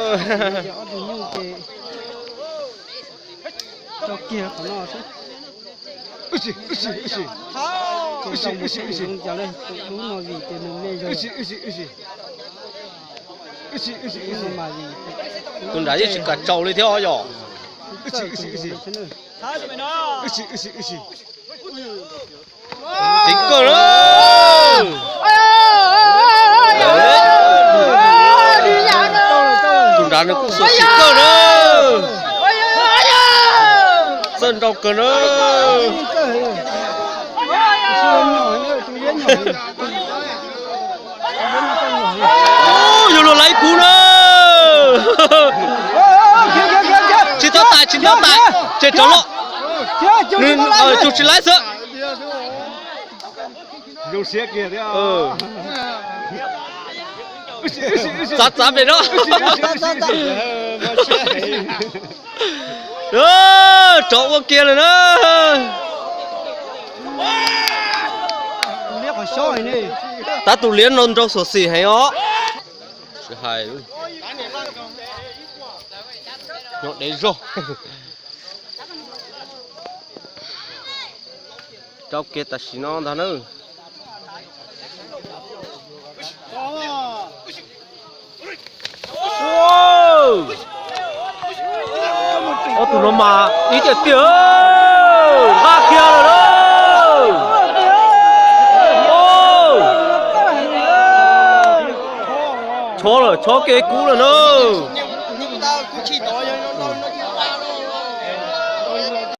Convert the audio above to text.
Ob tug nyuj ces tso kiag qhov no xwb. Ces tau mus seb zoo cas li, tus dub no vim tias nws me zog. Tus nrad yeej tsis kam tsaus li thiab yom. Tseem kawg na. Tus nrad nws kuj xuas tseem kawg na. Txawj nrau kawg na. Yog luag laiv kuv na. Tsis tau tais, tsis tau tais, tseg rov lawm. Nws tug tsis laiv xwb. Txav txav pem no. Rov ua kiag lawm na. Tab tus liab no nrau xyuam xim heev os. Tsis hais, nyob dev zog. Rau kiag tam sim no ntag na. Ob tug no mas ib tiag tiag, nqa kiag lawm na. Chob lawm, chob kev kub lawm na.